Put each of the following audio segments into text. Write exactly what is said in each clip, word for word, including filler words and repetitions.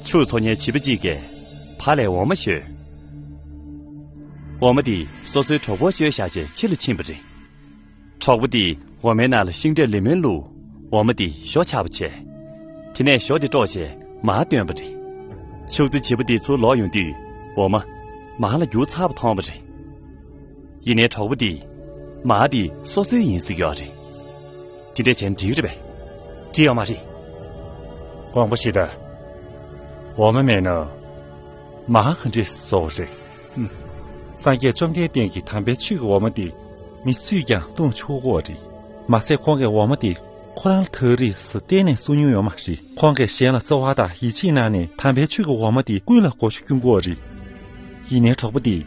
ཕྱུགས་འཚོ་མཁན་བྱིས་པ་གཅིག་གིས་ཕ་ལས་འོ་མ་བཞོས། འོ་མ་དེ་སོ་སོའི་གྲོགས་པོར་བཅོལ་བཞག་རྗེས་ཕྱི་ལ་ཕྱིན་པ་རེད། གྲོགས་པོ་དེས་འོ་མའི་ནང་ལ་ཤིང་འབྲས་ལེ་མོན་བླུགས། འོ་མ་དེ་ཞོ་ཆགས་པ་བྱས། དེ་ནས་ཞོ་དེ་དཀྲོགས་བྱས་མར་བཏོན་པ་རེད། ཕྱུགས་རྫི་བྱིས་པ་དེ་ཚུར་ལོག་ཡོང་དུས་འོ་མ་མར་ལ་རྒྱུག་ཚར་བ་མཐོང་བ་རེད། ཡིན་ནའི་གྲོགས་པོ་དེས་མར་དེ་སོ་སོའི་ཡིན་ཟེར་གྱི་ཡོད་རེད། དེ་འདྲ་བྱས་ན་འགྲིག་རེད་པས། འགྲིག་ཡོད་མ་རེད། དགོངས་པ་བཞེས་དང་། འོ་མ་མེད་ན། མར་ག་འདྲས་བཟོ་དགོས་རེད། ཧུམ། སངས་རྒྱས་བཅོམ་ལྡན་འདས་ཀྱིས་དམ་པའི་ཆོས་ཀྱི་འོ་མ་འདི་མི་སུས་ཀྱང་བཏུང་ཆོག་གི་རེད། མ་ཟད་ཁོང་གིས་འོ་མ་འདི་ཁོ་རང་ལ་ཐག་རིང་ས་གཏན་ནས་གསུང་མྱོང་ཡོད་མ་རེད། ཁོང་གིས་གཞན་ལ་བརྩེ་བ་དང་ཡིད་ཆེས་གནང་ནས་དམ་པའི་ཆོས་ཀྱི་འོ་མ་འདི་ཀུན་ལ་གོ་ཆ་སྐྱོན་གྱི་རེད། ཡིན་ནའི་གྲོགས་པོ་འདིས།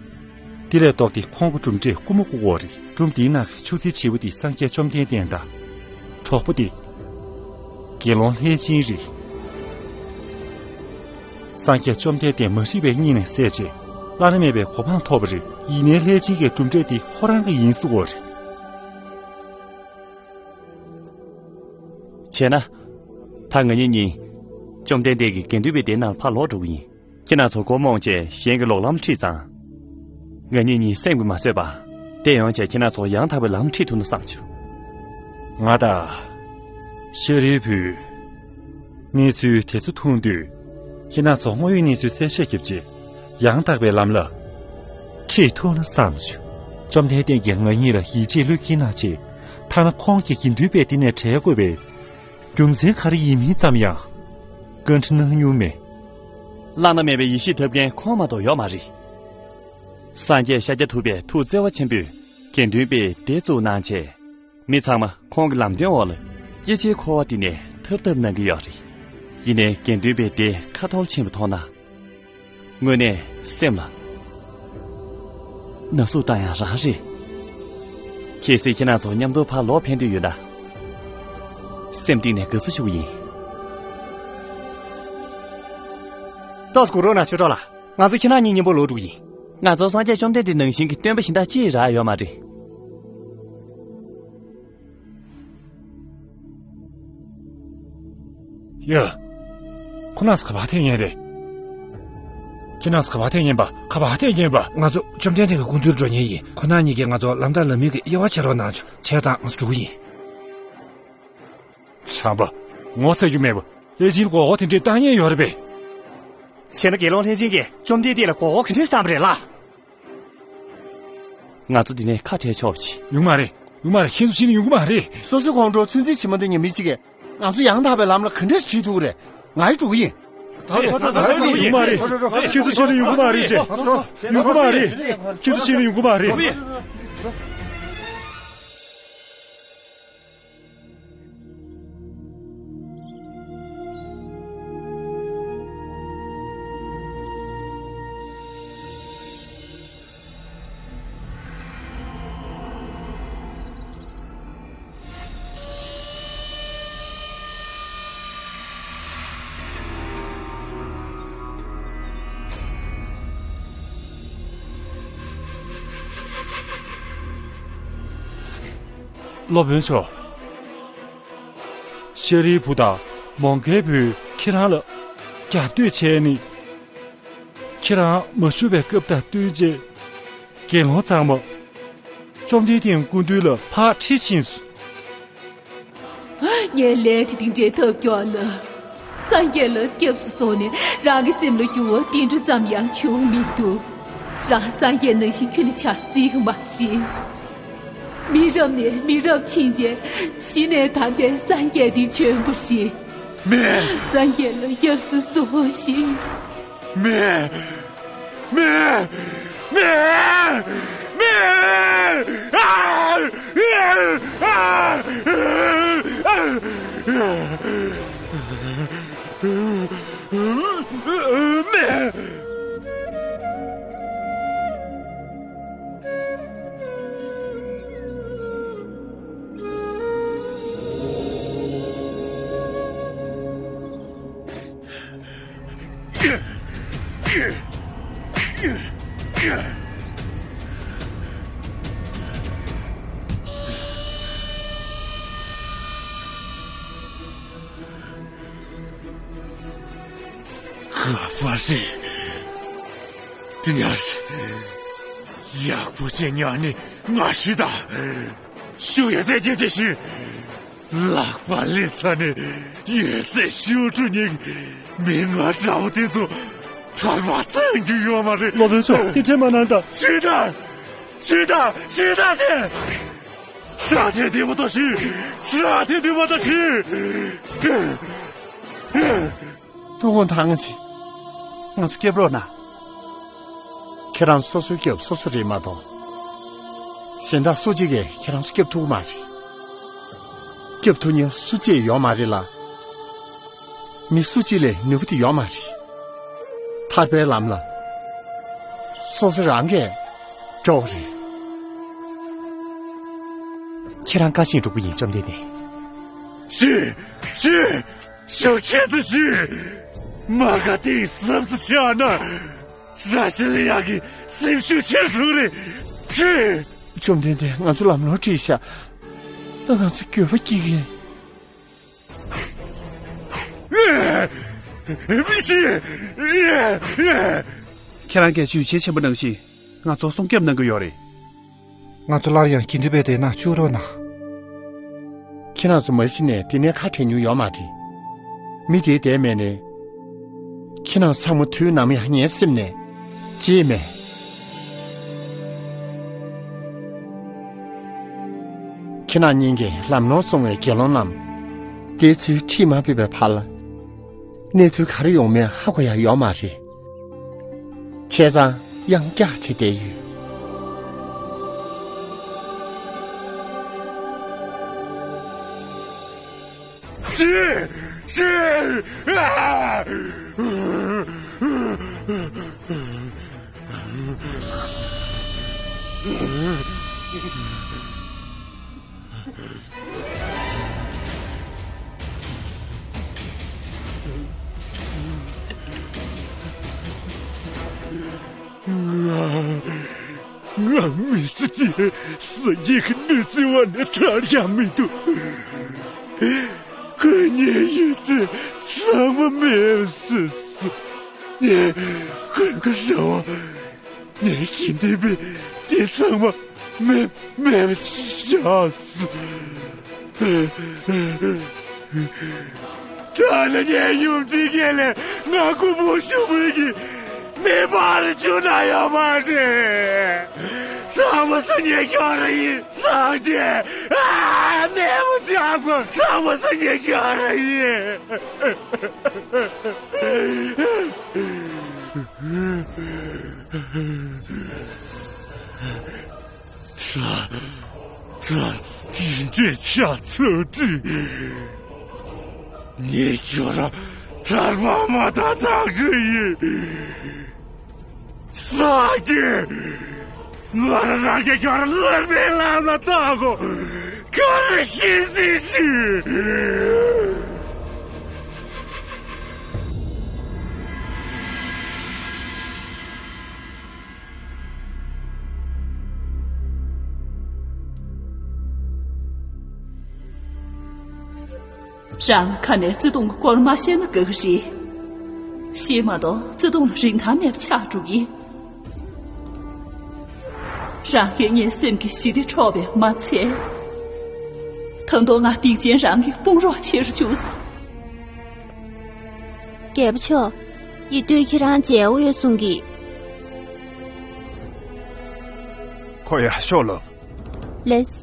དེ་ལས་ལྡོག་སྟེ་ཁོང་གི་སྒྲུང་འདིར་སྐུ་མ་བཀུག་གི་རེད། སྒྲུང་འདིའི་ནང་གི་ཕྱུགས་རྫི་བྱིས་པ་འདི་སངས་རྒྱས་བཅོམ་ལྡན་འདས་དང་། གྲོགས་པོ་འདི། དགེ་སློང་ལྷས་བྱིན་རེད། སངས་རྒྱས་བཅོམ་ལྡན་འདས་མ་རིག་པའི་གཉིད་ནས་སད་རྗེས་བླ་ན་མེད་པའི་གོ་འཕང་ཐོབ་པ་རེད། ཡིན་ནའི་ལྷས་བྱིན་གྱིས་གྲུབ་འབྲས་འདི་ཁོ་རང་གི་ཡིན་གསུངས་པ་རེད། བྱས་ན། ད་ང་གཉིས་གཉིས། བཅོམ་ལྡན་འདས་ཀྱི་དགེ་འདུན་པའི་སྡེ་ནང་ཕར་ལོག་འགྲོ་གི་ཡིན། ཁྱེད་རང་ཚོ་མགོ་རྨོངས་བྱས་གཞན་གྱི་ལོག་ལམ་ཁྲིད་ཙང་། ང་གཉིས་གཉིས་སེམས་ཀྱིས་མ་བཟོད་པ། བལྟས་ཡོང་བྱས་ཁྱེད་རང་ཚོ་ཡང་དག་པའི་ལམ་ཁྲིད་ཐུབ་ན་བསམ་བྱུང་། ང་དང་། ཤཱ་རིའི་བུ། གནས་ཚུལ་དེ་ཚོ་མཐོང་དུས། ཁྱེད་རང་ཚོ་དངོས་ཡོད་གནས་ཚུལ་གསལ་བཤད་བརྒྱབ་རྗེས། ཡང་དག་པའི་ལམ་ལ། ཁྲིད་ཐུབ་ན་བསམ་བྱུང་། བཅོམ་ལྡན་འདས་ཀྱིས་ང་གཉིས་ལ་ཡིད་ཆེས་བློས་འཁེལ་གནང་རྗེས། ཐ་ན་ཁོང་གིས་དགེ་འདུན་པའི་སྡེ་ནས་བྲལ་དགོས་པའི། རྒྱུ་མཚན་ག་རེ་ཡིན་མིན་ཙམ་ཡང་། བཀའ་འདྲི་གནང་མྱོང་མེད། བླ་ན་མེད་པའི་ཡེ་ཤེས་ཐོབ་མཁན་ཁོང་མ་གཏོགས་ཡོད་མ་རེད། སངས་རྒྱས་ཤཱཀྱ་ཐུབ་པའི་ཐུགས་བརྩེ་བ་ཆེན་པོས་དགེ་འདུན་པའི་སྡེ་བཙུགས་གནང་བྱས། མི་ཚང་མ་ཁོང་གི་ལམ་སྟོན་འོག་ལ་སྐྱེ་ཆེན་འཁོར་བ་འདི་ནས་ཐར་ཐབས་གནང་གི་ཡོད་རེད། ཡིན་ནའི་དགེ་འདུན་པའི་སྡེ་ཁ་འཐོར་ཕྱིན་པ་མཐོང་ན། དངོས་གནས་སེམས་ལ་ན་ཟུག་བཏང་ཡག་རང་རེད། གལ་སྲིད་ཁྱེད་རང་ཚོ་མཉམ་དུ་ཕར་ལོག་ཕན་འདོད་ཡོད་ན། སེམས་གཏིང་ནས་དགའ་བསུ་ཞུ་གི་ཡིན། ཏོག་ཙམ་སྒུག་རོགས་གནང་ཆོས་གྲོགས་ལགས། ང་ཚོ་ཁྱེད་རང་གཉིས་མཉམ་པོ་ལོག་འགྲོ་གི་ཡིན། ང་ཚོ་སངས་རྒྱས་བཅོམ་ལྡན་འདས་ནང་བཞིན་གྱི་སྟོན་པ་གཞན་དག་ཅིག་རག་ཡོད་མ་རེད། ཡ། ཁོ་རང་ཚོ་ག་པར་ཐད་མཁན་རེད། ཁྱེད་རང་ཚོ་ག་པར་ཐད་མཁན་པ། ག་པར་ཐད་མཁན་པ། ང་ཚོ་བཅོམ་ལྡན་འདས་ཀྱི་སྐུ་མདུན་འགྲོ་མཁན་ཡིན། ཁོ་རང་གཉིས་ཀྱིས་ང་ཚོ་ལམ་དང་ལམ་མིན་གྱི་དབྱེ་བ་ཕྱེ་རོགས་གནང་བྱས་ཙང་ང་ཚོ་འགྲོ་གི་ཡིན། ཁྲམ་པ། ངོ་ཚ་རྒྱུ་མེད་པ། ལྷས་བྱིན་མགོ་སྐོར་དེ་འདྲས་བཏང་མཁན་ཡོད་རེད་པས། བྱས་ན་དགེ་སློང་ལྷས་བྱིན་གྱིས་བཅོམ་ལྡན་འདས་ལ་མགོ་སྐོར་ག་འདྲས་བཏང་བ་རེད་ལགས། ང་ཚོ་འདི་ནས་ཁ་བྲལ་ཆོག་པ་བྱེད། ཡོང་མ་རེད། ཡོང་མ་རེད། ཁྱེད་ཚོ་ཕྱིན་ན་ཡོང་གི་མ་རེད། སོ་སོའི་ཁོང་ཁྲོ་ཚོད་འཛིན་བྱེད་མ་ཐུབ་མཁན་མི་གཅིག་གིས་ང་ཚོ་ཡང་དག་པའི་ལམ་ལ་ག་འདྲས་ཁྲིད་ཐུབ་ཀྱི་རེད། ང་ཡི་འགྲོ་གི་ཡིན། ད་ད་ད་ད་ཡོང་མ་རེད། ཁྱེད་ཚོ་ཕྱིན་ན་ཡོང་གི་མ་རེད་ཅེས། ཡོང་གི་མ་རེད། ཁྱེད་ཚོ་ཕྱིན་ན་ཡོང་གི་མ་རེད། སློབ་དཔོན་མཆོག། ཤཱ་རིའི་བུ་དང་མོའུ་འགལ་བུས་ཁྱེད་རང་ལ་རྒྱབ་གཏོད་བྱས་ནས། ཁྱེད་རང་མ་བཞུགས་པའི་སྐབས་དང་བསྟུན་བྱས། དགེ་སློང་ཚང་མ་བཅོམ་ལྡན་འདས་སྐུ་མདུན་ལ་ཕར་ཁྲིད་ཕྱིན་སོང་། ངའི་ལས་དེ་དེ་འདྲའི་ཐབས་སྐྱོ་ལ། སངས་རྒྱས་ལ་སྐྱབས་སུ་སོང་ནས་རང་གི་སེམས་ལ་འགྱུར་བ་དེ་འདྲ་ཙམ་ཡང་བྱུང་མི་འདུག་རང་སངས་རྒྱས་ནང་བཞིན་ཁྱོན་ནས་ཆགས་སྲིད་གི་མ་རེད། མི་རབས་ནས་མི་རབས་ཕྱིན་རྗེས་གཞི་ནས་དམ་པའི་སངས་རྒྱས་དེ་བྱོན་པ་རེད། མེད། སངས་རྒྱས་ལ་སྐྱབས་སུ་སོང་ཞིག་མེད། མེད། མེད། མེད། ཨ། ཨ། ཨ། ཨ། མེད། ང་མ་རེད། དེ་ཉག་ཞིག་ཡག་པོ་བྱས་ཉག་ནི་ང་ཤི་ད། ཤུགས་ཡོད་ཚད་ཀྱིས་དེ་ཤི། ལག་པ་ལས་ས་ནས་ཡོད་ཚད་ཤི་འགྲོ་ཉེན། མི་ང་འདྲ་བོ་དེ་ཚོ་ཐར་པ་བཏང་རྒྱུ་ཡོད་མ་རེད། སློབ་དཔོན་མཆོག་དེ་འདྲས་མ་གནང་ད། ཤི་ད། ཤི་ད། ཤི་ད་ཤི། ཤ་དེ་དེ་མ་ད་ཤི། ཤ་དེ་དེ་མ་ད་ཤི། ཐུགས་དགོངས་དག་ངེས་ཆེ། ང་ཚོ་སྐྱོབ་རོགས་གནང་། ཁྱེད་རང་སོ་སོའི་སྐྱོབ་སོ་སོ་རེད་མ་གཏོགས། གཞན་དག་སུ་གཅིག་གིས་ཁྱེད་རང་ཚོ་སྐྱོབ་ཐུབ་ཀྱི་མ་རེད། སྐྱོབ་ཐུབ་མཁན་སུ་གཅིག་ཡོད་མ་རེད་ལ། མི་སུ་གཅིག་ལས་ནུས་པ་དེ་ཡོད་མ་རེད། ཐར་པའི་ལམ་ལ་སོ་སོ་རང་གིས་འགྲོ་དགོས་རེད། ཁྱེད་རང་བཀའ་བཞིན་སྒྲུབ་ཀྱི་ཡིན། བཅོམ་ལྡན་འདས། ཤི། ཤི། ཤུགས་ཆེ་ཙམ་ཤི། མ་ག་དེ་བསམ་ཚུལ་ཆགས་ན། ར་ཤི་ལི་ཡ་གི་སེམས་ཤུགས་ཆེར་སོང་རེད། ཤི། བཅོམ་ལྡན་འདས། ང་ཚོ་ལམ་ལྷོང་ཁྲིད་ཤག་ད་ང་ཚོ་འགྱོད་པ་སྐྱེ་གི། མི་ཤི། ཁྱེད་རང་གིས་ཇུས་ཆེན་ཆེན་པོ་ནང་བཞིན་ང་ཚོ་སྲུང་སྐྱོབ་གནང་གི་ཡོད་རེད། ང་ཚོ་སླར་ཡང་དགེ་འདུན་པའི་སྡེའི་ནང་བཅུག་རོགས་གནང་། ཁྱེད་རང་ཚོ་མ་གཞི་ནས་དེ་ནས་ཁ་བྲལ་མྱོང་ཡོད་མ་རེད། མི་དེའི་སྡེ་མེད་ནས། ཁྱེད་རང་ཚང་མ་དུས་ནམ་ཡང་ངའི་སེམས་ནས་བརྗེད་མེད། ཁྱེད་རང་གཉིས་ཀྱིས་ལམ་ལྷོང་སོང་བའི་དགེ་སློང་རྣམས་དེ་ཚོའི་ཁྲིད་མ་ཕེབས་པའི་བར་ལ། གནས་ཚུལ་ག་རེ་ཡོང་མིན་ཧ་གོ་ཡ་ཡོད་མ་རེད། བྱས་ཙང་གཡང་བཀྱག་བྱས་བསྡད་ཡོད། ཤི། ཤི། ཨ། ང་ང་མི་ཚེ་འདི་སངས་རྒྱས་ཀྱི་གནས་ཚུལ་བ་ནས་ཐར་ཡང་མི་འདུག་ཁོ་གཉིས་ཡོད་ཚེ་ཚང་མ་མེད་སྲིད། ངས་ཁོ་ག་ཤ་བ། ངས་ཀྱིན་དེ་བས་དེ་ཚང་མ་མེད་མེད་བྱས། ད་ནི་ངའི་ཡུམ་ཆེན་ཁྱེད་ལས་ང་ཁོ་བོ་ཞུ་བོད་ཀྱི་མེ་འབར་བཅུག་ན་ཡོད་མ་རེད། ཚང་མ་སུ་ཉེ་ཁྱོད་ར་ཡིན་སངས་རྒྱས། ཨ་མེད་པོ་ཆགས་སོང་། ཚང་མ་སུ་ཉེ་ཁྱོད་ར་ཡིན། ད་ད་དེ་འདྲའི་ཆ་ཚང་དུས། ངས་ཁྱོད་རང་ཐར་པ་མ་ཐག་ཐག་ཆོད་ཡིན། སངས་རྒྱས། ང་རང་རང་གིས་ཁྱོད་རང་སློབ་མའི་ལམ་ལ་བཏང་དགོས། ཁྱོད་རང་ཤི་སྲིད་ཤི། རང་ཁ་ནས་བརྩེ་དུང་གི་སྐོར་མ་བཤད་ན་དགའ་གི་རེད། ཤེས་མ་གཏོགས་བརྩེ་དུང་ལ་རིན་ཐང་མེད་པ་ཆགས་འགྲོ་གི། རང་གིས་ངའི་སེམས་ཀྱི་ཞི་བདེ་འཕྲོག་པས་མ་ཚད། ད་དུང་ང་སྡིག་ཅན་རང་གི་དཔུང་རོགས་བྱེད་རུ་བཅུག་སོང་། རྒྱལ་པོ་མཆོག་ཡིད་སྡུག་ཁྱེད་རང་མཇལ་འོས་ཡོད་གསུང་གི། ཁོ་ཡར་ཤོག་ལབ། ལེགས།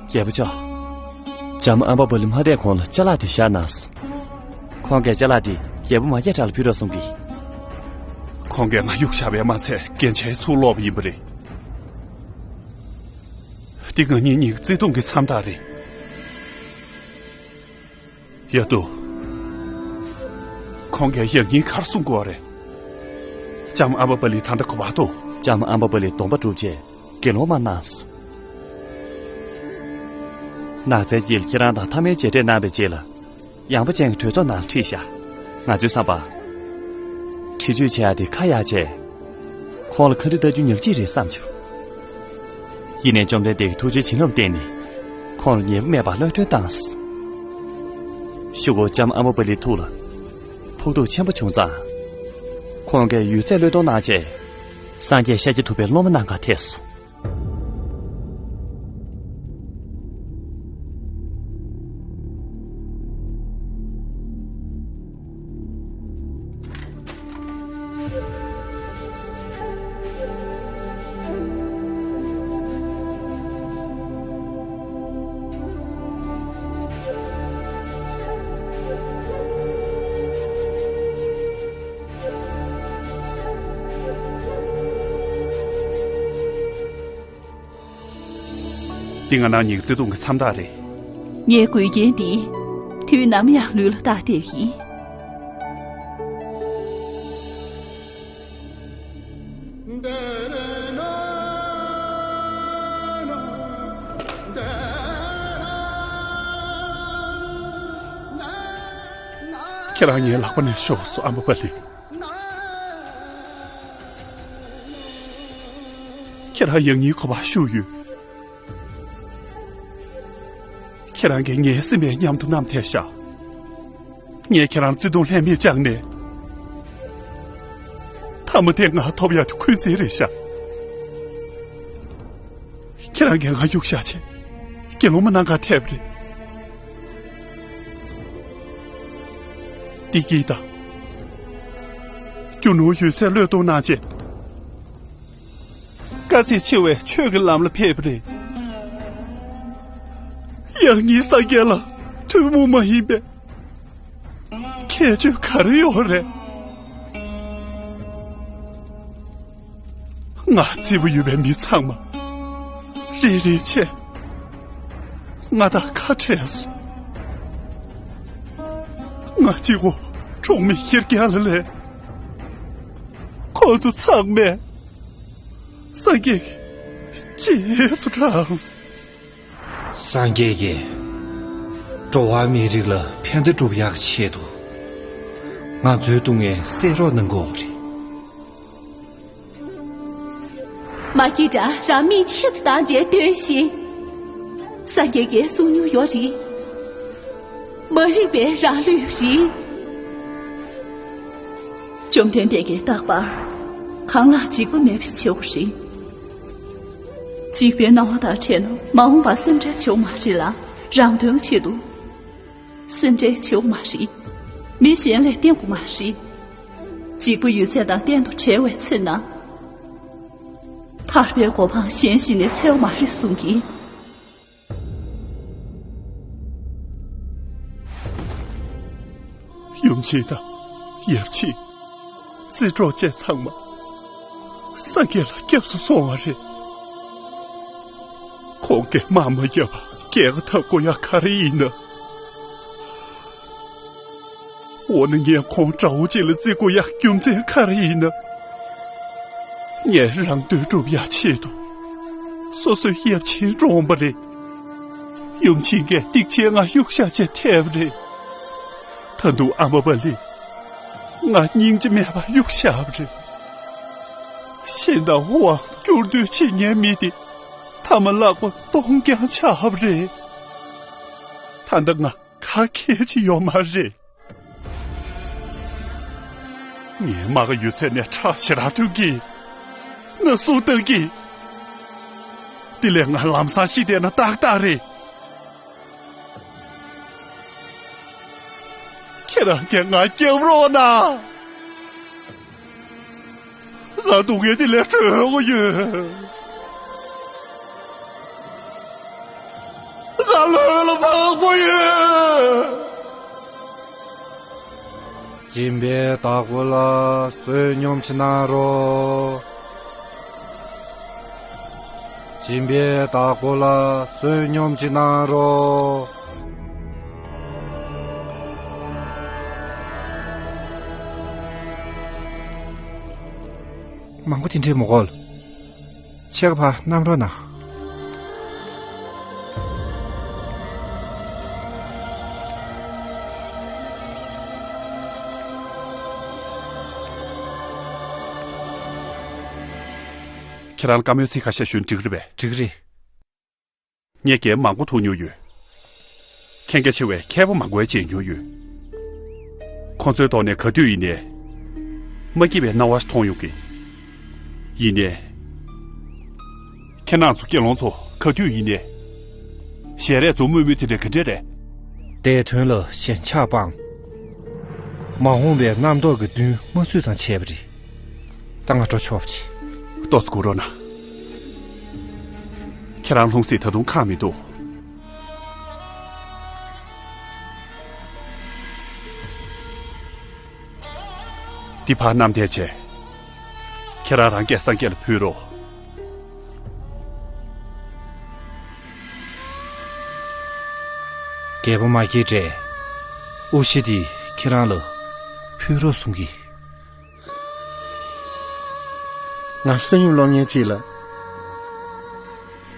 རྒྱལ་པོ་མཆོག་བྱམས་ཨམ་བ་པ་ལི་མ་བསྡད་གོང་ལ་ཅ་ལག་དེ་བཞག་གནང་སོང་། ཁོང་གིས་ཅ་ལག་དེ་རྒྱལ་པོ་མ་སྐྱེས་དགྲ་ལ་ཕུལ་རོགས་གསུང་གི། ཁོང་གིས་ང་གཡུག་བཞག་པས་མ་ཚད་རྒྱན་ཆའི་ཚུར་སློག་པ་ཡིན་པ་རེད། འདི་ང་གཉིས་གཉིས་ཀྱི་བརྩེ་དུང་གི་མཚམས་རྟགས་རེད། ཡ་དུ། ཁོང་གིས་ཡང་སྙིང་ཁར་གསུང་དགོས་རེད། ལྕམ་ཨམ་བ་པ་ལི་ད་ལྟ་ག་པར་འདུག་ལྕམ་ཨམ་བ་པ་ལི་སྡོམ་པ་གྲུབ་རྗེས་དགེ་སློང་མ་གནང་སོང་། ནགས་ཚལ་དཀྱིལ་ཁྱེད་རང་དང་ཐ་མའི་མཇལ་འཕྲད་གནང་བའི་རྗེས་ལ། ཡངས་པ་ཅན་གྱི་གྲོས་ཚོགས་ནང་ཁྲིད་བཞག་ང་ཚོའི་བསམ་པ། འཁྲིག་སྤྱོད་བྱེད་ཡག་དེ་ཁ་ཡག་བྱས། ཁོང་ལ་ཁ་འདྲི་ལྟ་རྒྱུ་ཉག་གཅིག་རེད་བསམ་བྱུང་། ཡིན་ནའི་བཅོམ་ལྡན་འདས་ཀྱི་ཐུགས་རྗེའི་བྱིན་རླབས་བརྟེན་ནས། ཁོང་ལ་ཉེས་པ་མེད་པར་གློད་གྲོལ་བཏང་སོང་། གཞུག་གུ་ལྕམ་ཨ་མ་པ་ལིའི་ཐུགས་ལ་ཕོག་ཐུག་ཆེན་པོ་བྱུང་ཙང་། ཁོང་གིས་ཡོད་ཚད་བློས་གཏོང་གནང་བྱས། སངས་རྒྱས་ཤཱཀྱ་ཐུབ་པའི་སློབ་མ་རྣམས་ག་ཐད་སོང་། འདི་ང་རང་ཉིད་ཀྱི་བརྩེ་དུང་གི་མཚམས་རྟགས་རེད། ངའི་འགོས་རྐྱེན་འདིས་དུས་ནམ་ཡང་ལུས་ལ་བཏགས་བསྡད་ཀྱི་ཡིན། ཁྱེད་རང་ངའི་ལག་པ་ནས་ཤོར་སོང་། ཨ་མ་པ་ལི། ཁྱེད་རང་ཡང་སྙིང་ཁོ་པ་ཤུགས་ཡོད། ཁྱེད་རང་གིས་ངའི་སེམས་པའི་མཉམ་དུ་བསྣམས་ཐལ་ཤག་ངས་ཁྱེད་རང་བརྩེ་དུང་ལྷད་མེད་སྦྱངས་ནས། མཐའ་མ་དེ་ང་ཐོབ་ཡག་དེ་འཁོན་འཛིན་རེད་ཤག་ཁྱེད་རང་གིས་ང་གཡུག་བཞག་བྱས། དགེ་སློང་མ་གནང་གར་ཐལ་བ་རེད། བདེ་སྐྱིད་དང་། རྒྱུ་ནོར་ཡོད་ཚད་བློས་གཏོང་གནང་བྱས། དཀའ་ཚེགས་ཆེ་བའི་ཆོས་ཀྱི་ལམ་ལ་ཕེབས་པ་རེད། ཡང་སྙིང་སངས་རྒྱས་ལ་ཐུན་མོང་མ་ཡིན་པའི་ཁྱད་ཆོས་ག་རེ་ཡོད་རེད། ང་བརྩེ་པོ་ཡོད་པའི་མི་ཚང་མ་རེ་རེ་བྱས་ང་དང་ཁ་བྲལ་སོང་། ང་གཅིག་པོ་གྲོགས་མེད་ཁེར་རྐྱང་ལ་ལས། ཁོ་ཚོ་ཚང་མས་སངས་རྒྱས་ཀྱི་རྗེས་སུ་འབྲངས་སོང་། སངས་རྒྱས་ཀྱིས་འགྲོ་བ་མིའི་རིགས་ལ་ཕན་བདེ་སྒྲུབ་ཡག་ཆེད་དུ་ང་ཚོའི་སྡུག་བསྔལ་སེལ་རོགས་གནང་དགོས་པ་རེད། མ་སྐྱེས་དགྲ་རང་མིང་ཆེད་དུ་བཏང་རྗེས་སྟོན་ཞིང་། སངས་རྒྱས་ཀྱིས་གསུངས་མྱོང་ཡོད་རེད། མ་རིག་པའི་རང་ལུས་རེད། བཅོམ་ལྡན་འདས་ཀྱིས་རྟག་པར་གང་ལ་འཇིགས་པ་མེད་པའི་བྱེད་པོ་རེད། འཇིགས་པའི་སྣང་བ་དང་བྲལ་ན་མ་འོངས་པར་སེམས་ཁྲལ་བྱེད་དགོས་མ་རེད་ལ། རང་དོན་ཆེད་དུ་སེམས་ཁྲལ་བྱེད་དགོས་མ་རེད། མི་གཞན་ལས་བརྟེན་དགོས་མ་རེད། འཇིགས་པ་ཡོད་ཚད་དང་གཏན་དུ་བྲལ་བའི་ཚེ་ན། ཐར་པའི་གོ་འཕང་གཞན་ཞིག་ནས་འཚོལ་བ་མ་རེད་གསུང་གི། ཡུམ་ཆེན་དང་ཡབ་ཆེན། རྩེ་གྲོགས་བཅས་ཚང་མ་སངས་རྒྱས་ལ་སྐྱབས་སུ་སོང་བ་རེད། ཁོང་གིས་དམག་མ་བརྒྱབ་པར་རྒྱལ་ཁ་ཐོབ་དགོས་ཡག་ག་རེ་ཡིན་ན། འོ་ན་ངས་ཁོང་དགྲ་བོ་གཅིག་ལ་བརྩི་དགོས་ཡག་རྒྱུ་མཚན་ག་རེ་ཡིན་ན། ངས་རང་དོན་སྒྲུབ་ཡག་ཆེད་དུ་སོ་སོའི་ཡབ་ཆེན་བཀྲོངས་པ་རེད། ཡུམ་ཆེན་གྱིས་སྡིག་ཆེན་ང་གཡུག་བཞག་བྱས་ཐལ་བ་རེད། ད་དུང་ཨ་མ་པ་ལི་ང་སྙིང་རྗེ་མེད་པར་གཡུག་བཞག་པ་རེད། ཤིང་དང་ཕོ་བ་བསྐྱུར་འདོད་བྱེད་མཁན་མི་དེ་མཐའ་མ་ལག་པ་སྟོང་རྐྱང་ཆགས་པ་རེད། ད་ལྟ་ང་ག་གལ་ཆེ་ཡོད་མ་རེད། ངའི་རྨ་ཁ་ཡོད་ཚད་ནས་ཁྲག་ཞེ་དྲག་ཐོན་གྱི། ན་ཟུག་བཏང་གི། དེ་ལས་ང་ལམ་སང་ཤི་བསྡད་ན་ཏག་ཏག་རེད། ཁྱེད་རང་གིས་ང་སྐྱོབ་རོགས་གནང་། ང་སྡུག་བསྔལ་འདི་ལས་གྲོལ་དགོས་ཡོད། ང་ལམ་ལ་བབས་དགོས་ཡོད། སྦྱིན་པའི་བདག་པོ་ལ་བསོད་སྙོམས་ཅིག་གནང་རོགས། སྦྱིན་པའི་བདག་པོ་ལ་བསོད་སྙོམས་ཅིག་གནང་རོགས། མང་པོ་དེ་འདྲས་མ་དགོས། ཕྱེད་ཀ་ཕར་བསྣམས་རོགས་གནང་། ཁྱེད་རང་ལ་བཀའ་མོལ་ཚིག་ཁ་ཤས་ཞུ་ན་འགྲིག་རེད་པས། འགྲིག་རེད། ངས་རྒན་མང་པོ་ཐུག་མྱོང་ཡོད། མཁས་མཁན་ཆེ་བས་མཁས་པོ་མང་པོ་མཇལ་མྱོང་ཡོད། ཁོང་ཚོའི་ཐོག་ནས་ག་དུས་ཡིན་ནའི། མ་སྐྱིད་པའི་སྣང་བ་ཞིག་མཐོང་ཡོང་གི། ཡིན་ནའི། ཁྱེད་རང་ཚོ་སྐྱིད་ལོང་ཚོ་ག་དུས་ཡིན་ནའི། ཞལ་རས་མཛུབ་མོ་དམོད་མོ་དེ་འདྲ་ག་འདྲ་རེད། དེའི་དོན་ལ་ཞེན་ཆགས་སྤངས། མ་འོངས་པའི་རྣམ་རྟོག་གི་མདུན་མ་བསུས་ཙམ་བྱས་པ་རེད། ད་ང་འགྲོ་ཆོག་པ་རེད། ཏོག་ཙམ་སྒུག་རོགས་གནང་། ཁྱེད་རང་ལྷུང་བཟེད་ད་དུང་ཁེངས་མི་འདུག། འདི་ཕར་བསྣམས་བསྡད་བྱས། ཁྱེད་རང་རང་སྐད་སངས་རྒྱས་ལ་ཕུལ་རོགས། རྒྱལ་པོ་མ་སྐྱེས་དགྲས། དབུ་ཞྭ་འདི་ཁྱེད་རང་ལ་ཕུལ་རོགས་གསུང་གི། ང་བསོད་སྙོམས་སློང་མཁན་ཅིག་ལ།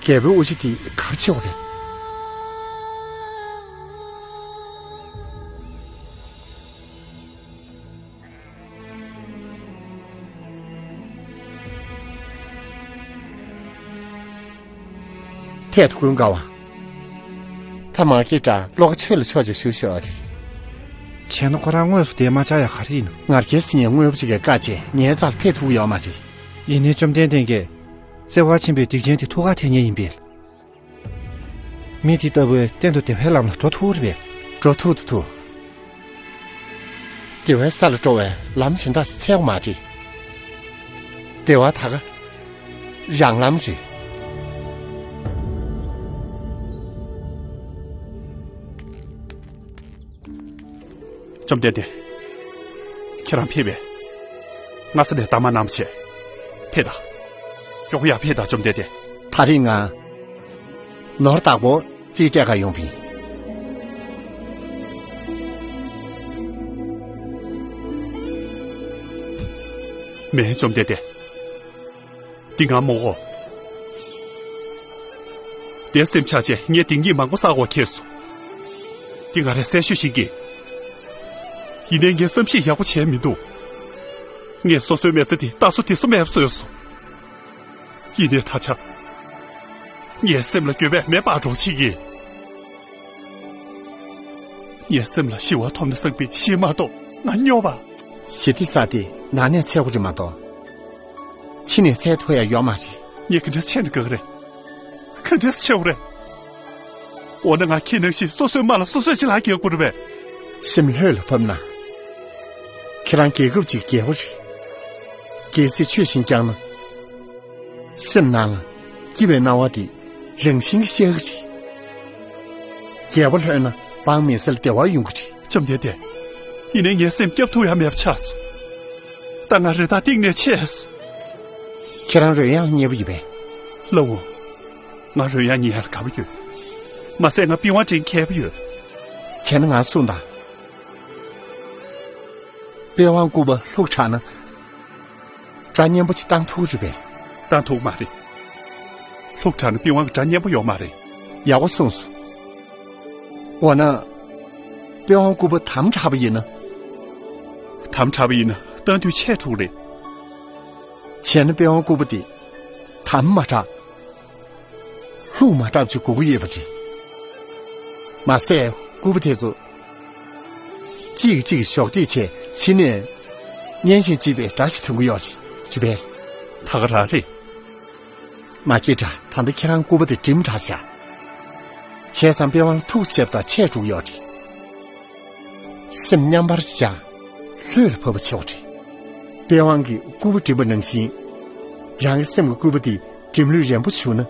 རྒྱལ་པོའི་དབུ་ཞྭ་འདི་ག་རེ་བྱེད་དགོས་རེད། ཐད་དུ་ཀུན་དགའ་བ། ད་མ་སྐྱེས་དགྲ་བློ་ཁ་ཆོས་ལ་ཕྱོགས་ཅིག་ཞུ་ཤོག་ཨ་རེད། བྱས་ན་ཁོ་རང་དངོས་སུ་དེ་མ་བཅར་ཡག་ག་རེ་ཡིན་ནམ། ང་རྒྱལ་སྲིད་ཉེ་དངོས་པོ་ཅིག་གིས་བཀག་བྱས་ངའི་རྩར་ཕེབས་ཐུབ་ཡོད་མ་རེད། ཡིན་ནའི་བཅོམ་ལྡན་འདས་ཀྱིས་བརྩེ་བ་ཆེན་པོའི་སྡིག་ཅན་དེ་ཐུགས་ཁ་ཐེག་མཁན་ཡིན་པས། མི་དེ་ལྟ་བུས་གཏན་དུ་བདེ་བའི་ལམ་ལ་འགྲོ་ཐུབ་རེད་པས། འགྲོ་ཐུབ་ཏུ་ཐུབ། བདེ་བའི་ས་ལ་འགྲོ་བའི་ལམ་གཞན་དག་ཞིག་འཚོལ་དགོས་མ་རེད། བདེ་བ་ད་ག་རང་ལམ་རེད། བཅོམ་ལྡན་འདས། ཁྱེད་རང་ཕེབས་པས། སྔ་ས་ནས་གཏའ་མ་གནང་བྱས། ཕེབས་དང་། མགྱོགས་པོ་ཡར་ཕེབས་དང་བཅོམ་ལྡན་འདས། ད་རེས་ང་ནོར་བདག་པོ་རྩིས་སྤྲད་ག་ཡོང་པ་ཡིན། མེད། བཅོམ་ལྡན་འདས། འདི་ང་མོ་གོ། དེ་སེམས་ཆགས་བྱས་ངས་སྡིག་ཉེས་མང་པོ་བསགས་འོག་ཁེལ་སོང་། འདི་ང་རས་གསལ་ཤོས་ཤིག་གིས། ཡིན་ནའི་ངས་བསམ་ཤེས་ཡག་པོ་བྱས་མི་འདུག། ངས་སོ་སོའི་མི་ཚེ་འདི་རྟ་སོ་དེ་སོ་མེད་པ་བཟོས་སོང་། ཡིན་ནའི་ད་ཆ། ངའི་སེམས་ལ་འགྱོད་པས་མེ་འབར་འགྲོ་བྱེད་ཀྱི། ངའི་སེམས་ལ་ཞི་བ་ཐོབ་ན་བསམ་པའི་གཞི་མ་གཏོགས་ང་སྨྱོ་བ། ཞི་བདེ་ས་དེ་ནང་ནས་འཚོལ་དགོས་རེད་མ་གཏོགས། ཕྱི་ནས་འཚོལ་ཐུབ་ཡ་ཡོད་མ་རེད། ངས་ག་འདྲས་བྱས་ན་དགའ་གི་རེད། ག་འདྲས་བྱེད་དགོས་རེད། འོ་ན་ང་ཁྱེད་ནང་བཞིན་སོ་སོའི་རྨ་ལ་སོ་སོས་ཅི་ལགས་རྒྱག་དགོས་རེད་པས། སེམས་ལྷོད་ལ་ཕབ་ན། ཁྱེད་རང་རྒྱལ་ཁབ་ཅིག་རྒྱལ་པོ་རེད། རྒྱལ་སྲིད་ཆོས་བཞིན་བསྐྱངས་ན། སེམས་ནང་ལ་སྐྱིད་པའི་སྣང་བ་དེ་རང་བཞིན་གྱིས་ཤར་གྱི་རེད། རྒྱལ་པོ་ལྷོད་ན་འབངས་མི་སེར་བདེ་བ་ཡོང་གི་རེད། བཅོམ་ལྡན་འདས། ཡིན་ནའི་ངའི་སེམས་སྐྱོབ་ཐུབ་ཡ་མེད་པ་ཆགས་སོང་། ད་ང་རི་དྭགས་གཏིང་ནས་ཆད་སོང་། ཁྱེད་རང་རོལ་དབྱངས་ལ་མཉེས་པོ་ཡོད་པས། ལགས་འོང་། ང་རོལ་དབྱངས་ཉན་ཡ་ལ་དགའ་པོ་ཡོད། མ་ཟད་ང་པི་ཝང་འདྲེན་མཁས་པོ་ཡོད། བྱས་ན་ང་གསུངས་དང་། པི་ཝང་སྐུད་པ་ལྷུག་དྲགས་ན། སྒྲ་སྙན་པོ་ཅིག་བཏང་ཐུབ་ཀྱི་རེད་པས། བཏང་ཐུབ་མ་རེད། ལྷུག་དྲགས་ན་པི་ཝང་གི་སྒྲ་སྙན་པོ་ཡོད་མ་རེད། ཡག་པོ་གསུངས་སོང་། འོ་ན། པི་ཝང་སྐུད་པ་དམ་དྲགས་པ་ཡིན་ན། དམ་དྲགས་པ་ཡིན་ན་བཏང་དུས་ཆད་འགྲོ་གི་རེད། བྱས་ན་པི་ཝང་སྐུད་པ་དེ་དམ་མ་དྲགས། ལྷུག་མ་དྲགས་ཅིག་དགོས་ཀྱི་ཡོད་པ་རེད། མ་ཟད་སྐུད་པ་དེ་ཚོ་གཅིག་གིས་གཅིག་གི་གཞོགས་འདེགས་བྱས་གཞི་ནས་སྙན་ཞིང་འཇེབས་པའི་སྒྲ་ཞིག་ཐོན་གྱི་ཡོད་རེད། ཅི་བས། ད་ག་རང་རེད། མ་སྐྱེས་དགྲ། ད་ལྟ་ཁྱེད་རང་སྐུད་པ་དེ་སྒྲིམ་དྲགས་བཞག། བྱས་ཙང་པི་ཝང་ཐུག་བྱས་པ་དང་ཆད་འགྲོ་གི་ཡོད་རེད། སེམས་མཉམ་པར་བཞག། ལྷོད་ལ་བབས་པ་བྱེད་དགོས་རེད། པི་ཝང་གིས་སྐུད་པ་སྒྲིམ་པ་ནང་བཞིན། རང་གི་སེམས་ཀྱི་སྐུད་པ་དེ་སྒྲིམ་ལུགས་རན་པོ་བྱུང་ན།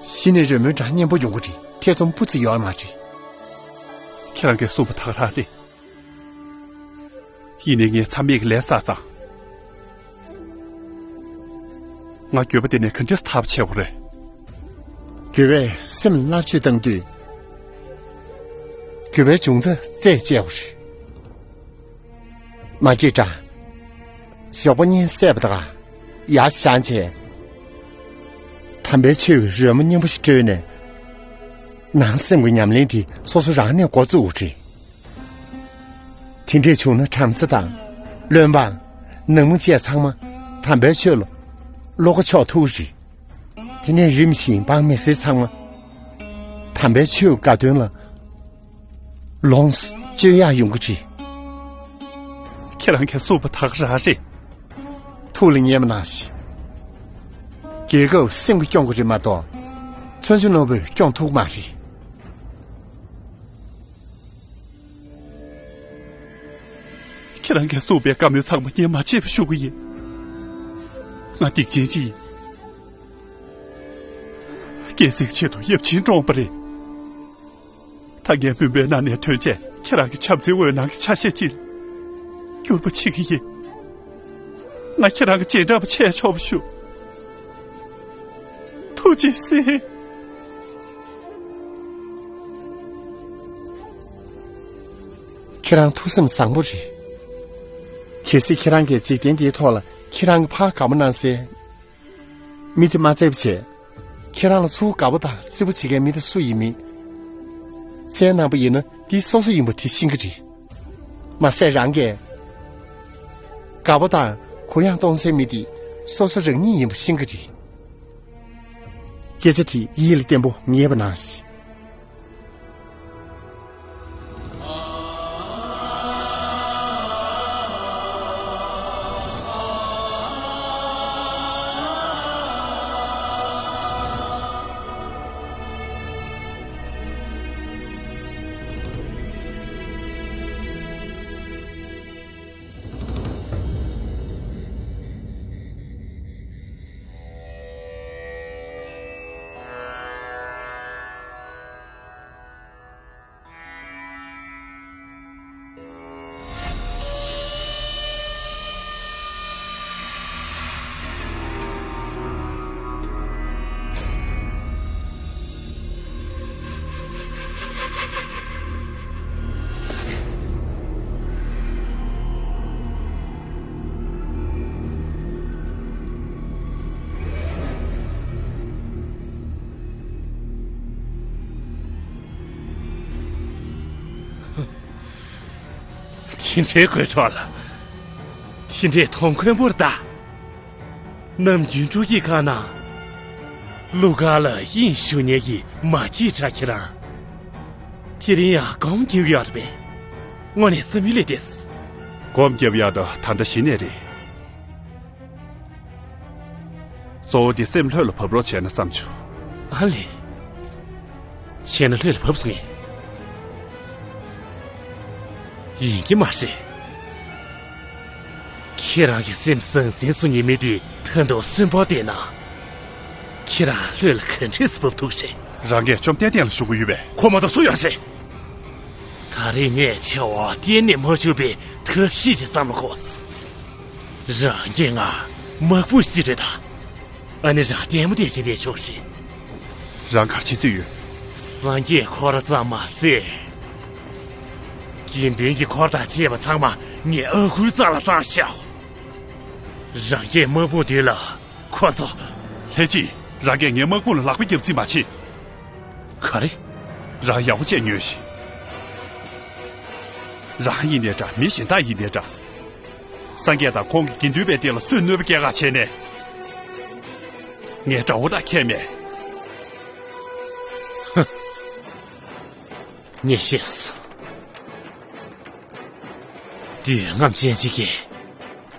གཞི་ནས་རོལ་མོའི་སྒྲ་སྙན་པོ་ཡོང་གི་རེད། ཐེ་ཚོམ་སྤུ་ཙམ་ཡོད་མ་རེད། ཁྱེད་རང་གིས་གསུངས་པ་ད་ག་རང་རེད། ཡིན་ནའི་ངས་མཚམས་མེད་ཀྱི་ལས་བསགས་ཙང་། ང་འགྱོད་པ་དེ་ནས་ག་འདྲས་ཐར་བ་བྱེད་དགོས་རེད། འགྱོད་པས་སེམས་མནར་གཅོད་བཏང་དུས། འགྱོད་པའི་འབྱུང་རྩ་རྩད་བཅད་དགོས་རེད། མ་སྐྱེས་དགྲ། ཞོགས་པ་གཉིད་སད་པ་དང་ཡར་བཞེངས་བྱས། དམ་པའི་ཆོས་ཀྱི་རོལ་མོ་སྙན་པོ་ཞིག་དཀྲོལ་ནས། ནང་སེམས་ཀྱི་ཉམས་ལེན་དེ་སོ་སོ་རང་ནས་འགོ་བཙུགས་དགོས་རེད། དེ་འདྲས་བྱུང་ན་བྲམ་ཟེ་དང་། བློན་འབངས། ནང་མི་བཅས་ཚང་མ་དམ་པའི་ཆོས་ལ་བློ་ཁ་ཕྱོགས་ཐུབ་ཀྱི་རེད། དེ་ནས་རིམ་བཞིན་འབངས་མི་སེར་ཚང་མ་དམ་པའི་ཆོས་དགའ་སྟོན་ལ་ལོངས་སྤྱོད་ཡག་ཡོང་གི་རེད། ཁྱེད་རང་གིས་གསུངས་པ་ད་ག་རང་རེད། ཐུགས་ལ་ངེས་པ་ནང་བཞིན། རྒྱལ་ཁབ་སེམས་ཀྱིས་སྐྱོང་དགོས་རེད་མ་གཏོགས། མཚོན་ཆ་རྣོ་པོས་སྐྱོང་ཐུབ་ཀྱི་མ་རེད། ཁྱེད་རང་གིས་གསུངས་པའི་བཀའ་མོལ་ཚང་མ་ངས་མ་བརྗེད་པ་ཞུ་གི་ཡིན། ང་སྡིག་ཅན་ཅིག་ཡིན། སྐྱེ་སྲིད་ཆེད་དུ་ཡབ་ཆེན་བཀྲོངས་པ་རེད། ད་ངས་མུན་པའི་ནང་ནས་ཐོན་རྗེས་ཁྱེད་རང་གི་བྱམས་བརྩེའི་འོད་སྣང་གི་ཆ་ཤས་ཅིག་འགྱུར་བ་ཕྱིན་གྱི་ཡིན། ང་ཁྱེད་རང་གི་རྗེས་འབྲང་པ་བྱས་ཆོག་པ་ཞུ། ཐུགས་རྗེ་གཟིགས། ཁྱེད་རང་ཐུགས་སེམས་བཟང་པོ་རེད། གལ་སྲིད་ཁྱེད་རང་གིས་འཇིག་རྟེན་འདིའི་ཐོག་ལ་ཁྱེད་རང་གི་ཕར་དགའ་པོ་གནང་སའི་མི་དེ་མ་བཙལ་བ་བྱས། ཁྱེད་རང་ལ་ཚུར་དགའ་པོ་དང་བརྩེ་པོ་བྱེད་མཁན་མི་དེ་སུ་ཡིན་མིན་བཙལ་གནང་པ་ཡིན་ན། འདི་སོ་སོ་ཡིན་པ་དེ་ཤེས་ཀྱི་རེད། མ་ཟད་རང་གིས་དགའ་པོ་དང་གུ་ཡངས་གཏོང་སའི་མི་དེ་སོ་སོ་རང་ཉིད་ཡིན་པ་ཤེས་ཀྱི་རེད། སྐད་ཆ་དེ་ཡིད་ལ་བརྟན་པོ་ངེས་པ་ནང་བཞིན། དེ་འདྲའི་དགོད་བྲོ་ལ། དེ་འདྲའི་མཐོང་དཀོན་པོར་གདའ། ནམ་རྒྱུན་སྤྲོ་སྐྱིད་ཁང་ནང་གླུ་གར་ལ་དབྱིངས་ཞུགས་མཁན་གྱི་མ་སྐྱེས་དགྲ་ཁྱེད་རང་། དེ་རིང་ཡང་སྒོམ་རྒྱབ་ཡོད་རེད་པས། དངོས་གནས་བསམ་ཡུལ་ལས་འདས། སྒོམ་རྒྱབ་ཡག་ད་ད་ལྟ་གཞི་ནས་རེད། གཙོ་བོ་དེ་སེམས་ལྷོད་ལ་བབས་རོགས་བྱས་ན་བསམ་བྱུང་། ཨ་ལས། བྱས་ན་ལྷོད་ལ་བབས་སོང་ངས། ཡིན་གྱི་མ་རེད། ཁྱེད་རང་གི་སེམས་ཟང་ཟིང་སུ་ཉིད་མེད་དེ་ད་དུང་སུན་པོ་བསྡད་ན། ཁྱེད་རང་ལྷོད་ལ་ག་འདྲས་སུ་བབས་ཐུབ་རེད། རང་གིས་བཅོམ་ལྡན་འདས་ལ་ཞུ་གི་ཡོད་པས། ཁོ་མ་གཏོགས་སུ་ཡོད་རེད། ད་རེས་ངས་བྱ་བ་གཏན་ནས་མ་འཇུག་པའི་ཐབས་ཤེས་ཅིག་བརྩམས་ལ་གོ། རང་གིས་ང་དམག་དཔུང་སྲིད་གྲོས་དང་། ཨ་ནི་རང་ལྟད་མོ་བལྟས་བྱས་བསྡད་ཆོག་རེད། རང་ག་རེ་བྱེད་རྩིས་ཡོད། སངས་རྒྱས་ཁོ་རང་ཙམ་མ་ཟད། དགེ་འདུན་གྱི་འཁོར་དང་བཅས་པ་ཚང་མ་ངས་ཨ་ཁུའི་རྩ་ལ་བཏང་བཞག། རང་གིས་དམག་དཔུང་འདི་ལ་ཁོ་ཚོ། ལྷས་སྐྱིད། རང་གིས་ངའི་དམག་དཔུང་ལ་ལག་པ་བརྒྱབ་རྩིས་མ་བྱེད། ག་རེ། རང་ཡག་པོ་བྱས་ཉོན་ཞིག། རང་ཡིན་ནའི་འདྲ། མི་གཞན་དག་ཡིན་ནའི་འདྲ། སངས་རྒྱས་དང་ཁོང་གི་དགེ་འདུན་པའི་སྡེ་ལ་སུས་གནོད་པ་སྐྱེལ་ག་བྱས་ནས། ངའི་དགྲ་བོ་དང་ཁྱད་མེད། ཧུ། ངས་ཤེས་སོང་། འདོད་རྔམ་ཅན་ཅིག་གིས་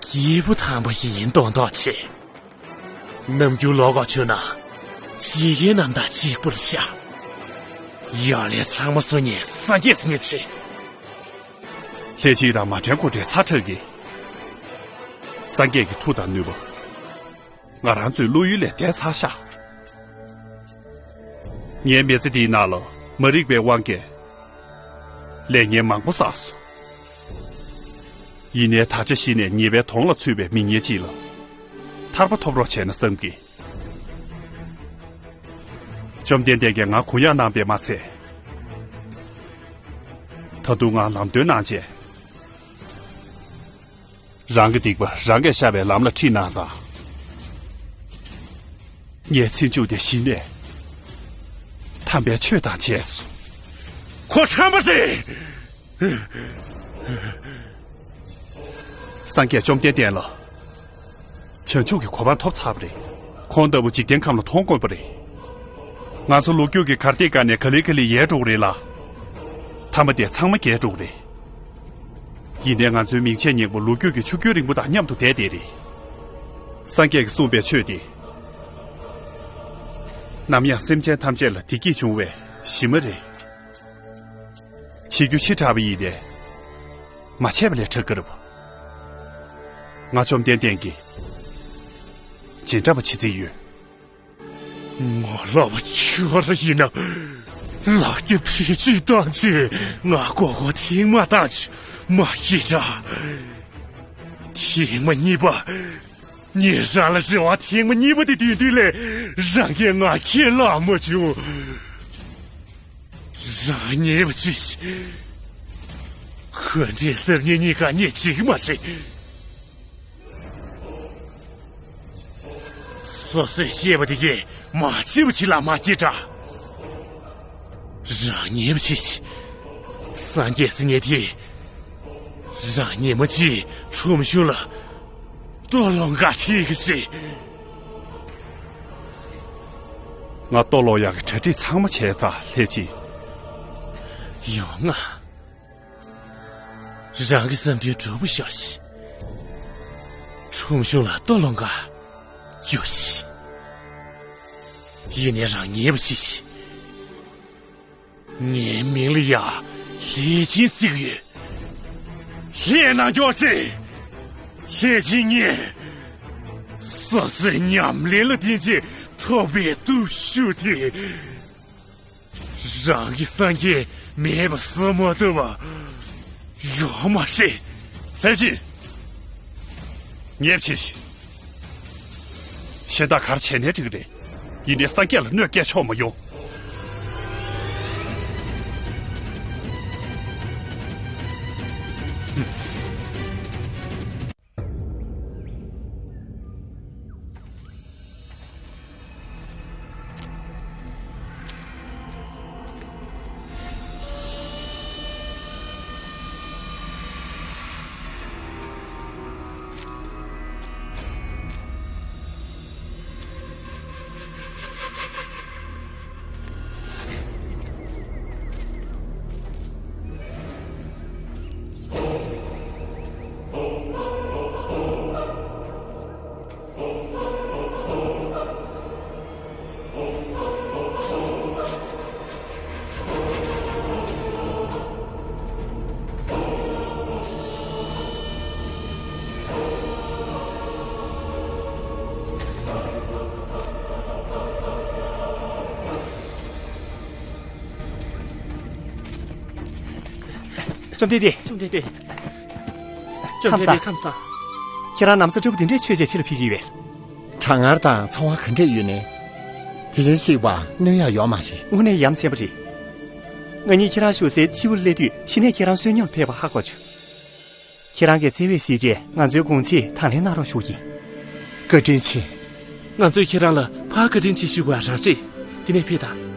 སྐྱེས་བུ་དམ་པ་ཡིན་མདོག་མདོག་བྱེད། ནམ་རྒྱུན་ལོག་ག་བྱུང་ན། ཇི་སྐད་རྣམ་དག་གཅིག་པུར་བཞག། ཡང་ལས་ཚང་མ་སུ་ཉིད་སངས་རྒྱས་སུ་ཉིད་བྱེད། ལྷས་སྐྱིད་དང་མ་བྲན་ཁོ་འདྲའི་ཚ་ཁྲག་གིས། སངས་རྒྱས་ཀྱི་མཐུ་དང་ནུས་པ། ང་རང་ཚོའི་བློ་ཡུལ་ལས་འདས་ཚར་ཤག། ངའི་མི་ཚེ་འདིའི་ནང་ལ་མ་རིག་པའི་དབང་གིས་ལས་ངན་མང་པོ་བསགས་སོང་། ཡིན་ནའི་ད་ཆ་གཞི་ནས་ཉེས་པའི་དོང་ལ་ཚུད་པའི་མི་ངན་ཅིག་ལ་ཐར་པ་ཐོབ་རོགས་བྱས་ན་བསམ་གི། བཅོམ་ལྡན་འདས་ཀྱིས་ང་གུ་ཡངས་གནང་བས་མ་ཚད། ད་དུང་ང་ལམ་སྟོན་གནང་བྱས། རང་གི་སྡིག་པ་རང་གིས་བཤགས་པའི་ལམ་ལ་ཁྲིད་གནང་ཙང་། ངའི་ཚེ་མཇུག་དེ་གཞི་ནས་དམ་པའི་ཆོས་དང་བཅས་སོང་། ཁོ་ཁྲམ་པ་རེད། སངས་རྒྱས་བཅོམ་ལྡན་འདས་ལ་བྱང་ཆུབ་ཀྱི་གོ་འཕང་ཐོབ་ཚར་བ་རེད། ཁོང་ལྟ་བུ་འཇིག་རྟེན་ཁམས་ལ་མཐོང་དཀོན་པ་རེད། ང་ཚོ་ལོ་རྒྱུས་ཀྱི་གར་སྟེགས་སྒང་ནས་ག་ལེ་ག་ལེ་ཡལ་འགྲོ་གི་རེད་ལ། མཐའ་མ་དེ་ཚང་མ་རྒྱལ་འགྲོ་གི་རེད། ཡིན་ནའི་ང་ཚོའི་མིང་ཆད་སྙིང་པོ་ལོ་རྒྱུས་ཀྱི་ཆུ་རྒྱུན་རིང་པོ་དང་མཉམ་དུ་བསྡད་དེ་རེད། སངས་རྒྱས་ཀྱིས་གསུངས་པའི་ཆོས་དེ། ནམ་ཡང་སེམས་ཅན་ཐམས་ཅད་ལ་བདེ་སྐྱིད་འབྱུང་བའི་གཞི་མ་རེད། བྱེད་རྒྱུ་ཕྱི་དྲགས་པ་ཡིན་ནའི། མ་བྱས་པ་ལས་དྲག་གི་རེད་པ། ང་བཅོམ་ལྡན་འདས་ཀྱིས་བྱེ་བྲག་པ་བྱེད་རྩིས་ཡོད། ངོ་ལོག་པ་ཁྱོད་རང་ཡིན་ན། ལག་པ་ཕར་ཕྱིར་བཏང་བྱས། ང་མགོ་སྐོར་ཐེངས་མ་བཏང་བྱས། མ་སྐྱེས་དྲག་ཐེངས་མ་གཉིས་པ། ངས་རང་ལ་རེ་བ་ཐེངས་མ་གཉིས་པ་དེ་འདོན་དུས་ལས། རང་གིས་ང་ཁས་བླངས་མ་བྱུང་། རང་ཉེས་པ་ཅི། ཁོ་འདྲའི་གསར་རྙིང་གཉིས་ཀ་ངས་བྱེད་ཀྱི་མ་རེད། སོ་སོས་བཤད་པ་དེ་གས་མ་བྱས་པ་ཅིག་ལ་མ་སྐྱེས་དྲག་རང་ཉེས་པ་ཅི། སངས་རྒྱས་ཟེར་མཁན་དེ། རང་ཉིན་མོ་གཅིག་ཁྲོམ་གཞུང་ལ་ལྟོ་སློང་ག་ཁྲིད་གི་ཟེར། ང་ལྟོ་སློང་ཡག་གི་གྲ་སྒྲིག་ཚང་མ་བྱས་ཚར་ལྷས་ཅི། ཡོང་ང་། རང་གི་བསམ་དོན་འགྲུབ་པ་ཤོག་ཤིག་ཁྲོམ་གཞུང་ལ་ལྟོ་སློང་ག་རྒྱུགས་ཤིག་ཡིན་ནའི་རང་ཉེས་པ་ཅི་ཞིག་ངའི་མིང་ལ་ཡ་ལྷས་སྦྱིན་ཟེར་གྱི་ཡོད། ལྷས་གནང་རྒྱུགས་ཤིག་ལྷས་སྦྱིན་ངས། སོ་སོའི་ཉམས་ལེན་ལ་བརྟེན་བྱས་ཐོབ་པའི་སྟོབས་ཤུགས་དེ། རང་གི་སངས་རྒྱས་མེད་པ་བཟོ་མ་ཐུབ་པ་ཡོད་མ་རེད། ལྷས་སྦྱིན། ཉེས་པ་ཆེ་ཞིག་གཞན་དག་ག་རེ་བྱས་ནའི་འགྲིག་གི་རེད། ཡིན་ནའི་སངས་རྒྱས་ལ་གནོད་སྐྱེལ་ཆོག་མ་ཡོང་། བཅོམ་ལྡན་འདས། བཅོམ་ལྡན་འདས། བཅོམ་ལྡན་འདས་ཁམས་བཟང་། ཁྱེད་རང་ན་བཟའ་སྤྲ་པོ་འདི་འདྲས་མཆོད་ཅེས་ཕྱི་ལ་ཕུལ་གྱི་ཡོད་པས། གྲང་ངར་དང་ཚ་བ་ག་འདྲས་ཡོད་ནའི། དེ་བཞིན་གཤེགས་པ་གནོད་ཡག་ཡོད་མ་རེད། དངོས་གནས་ཡ་མཚན་པ་རེད། ང་གཉིས་ཁྱེད་རང་བཞུགས་སའི་སྤྱི་བོར་སླེབས་དུས་ཕྱི་ནས་ཁྱེད་རང་བསོད་སྙོམས་ཕེབས་པ་ཧ་གོ་བྱུང་། ཁྱེད་རང་གིས་བརྩེ་བས་གཟིགས་རྗེས་ང་ཚོའི་དགོངས་ཚིག་དང་ལེན་གནང་རོགས་ཞུ་ཡིན། བཀའ་དྲིན་ཆེ། ང་ཚོས་ཁྱེད་རང་ལ་ཕར་བཀའ་དྲིན་ཆེ་ཞུ་དགོས་པ་རང་རེད། དེ་ནས་ཕེབས་དང་།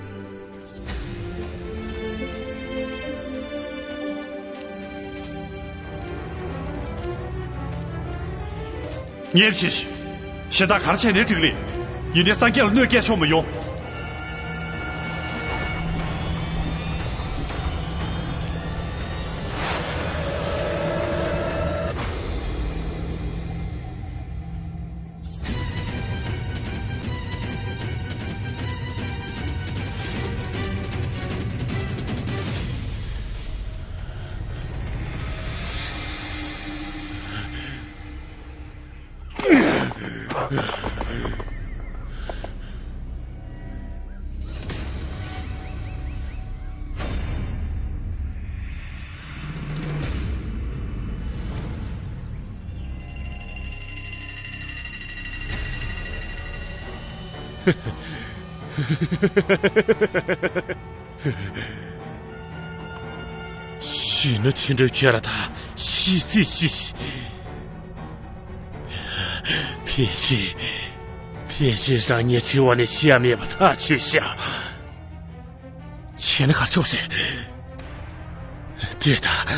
ཉེས་པ་ཆེ་ཞིག་གཞན་དག་ག་རེ་བྱས་ནའི་འགྲིག་ལེ། ཡིན་ནའི་སངས་རྒྱས་ལ་གནོད་སྐྱེལ་ཆོག་མ་ཡོང་། གཞོན་ནུ་དོན་གྲུབ་ཁྱོད་རང་ད་ཤི་ཚེ་ཤི་ཤིག་ཕལ་ཆེར། ཕལ་ཆེར་རང་ཉིད་འཆི་བ་ནས་ཤི་ཡ་མེད་པ་ཐག་ཆོད་ཤག་བྱས་ན་ག་ཆོག་ཟེར། ལྟོས་དང་།